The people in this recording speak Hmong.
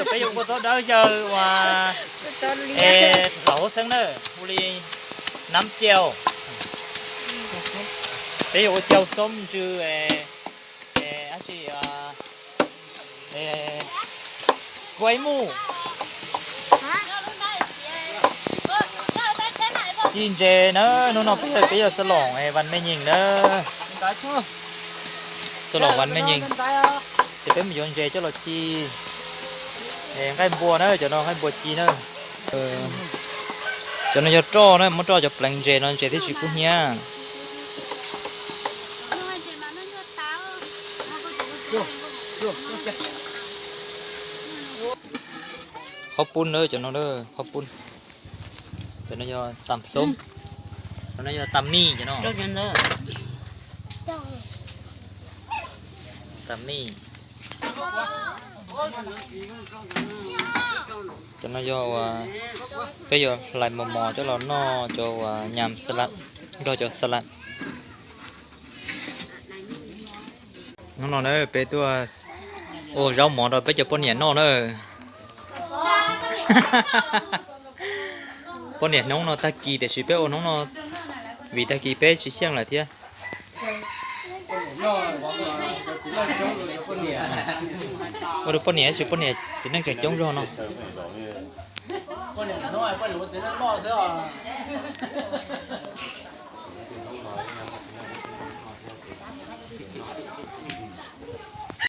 Peb yuav ua txob dawb yawg uas, es, laus huab xeeb na, hu li nab cau. Peb yuav ua cau xoob ntsw, es, dab tsi, kuaib muj. Ci ntses na, hnub no peb, peb yog xa loom Vas Me Nyeem na. Xa loom Vas Me Nyeem. Ces peb mus yuav ntses coj los ci. Nqaij npua na, cov no nqaij npua ci na. Cov no yog roj na, muab roj cov pleev ntses no ntses thiaj tsis kub hnyiab. Qhaub pun na, cov no, qhaub pun. Cov no yog tam xoob, cov no yog tam mij, cov no tam mij. Cov no yog uas peb yuav hlais mos mos coj los noj cov uas nyam xa las, nrog cov xa las. Hnub no na peb tuaj ua zaub mov rau peb cov poj niam noj na. Poj niam hnub no tag kis tiam sis peb ua hnub no vim tag kis peb tsis xyeej lawm thiab. Ua rau poj niam, tab sis poj niam txiv neej tseem coob zog no.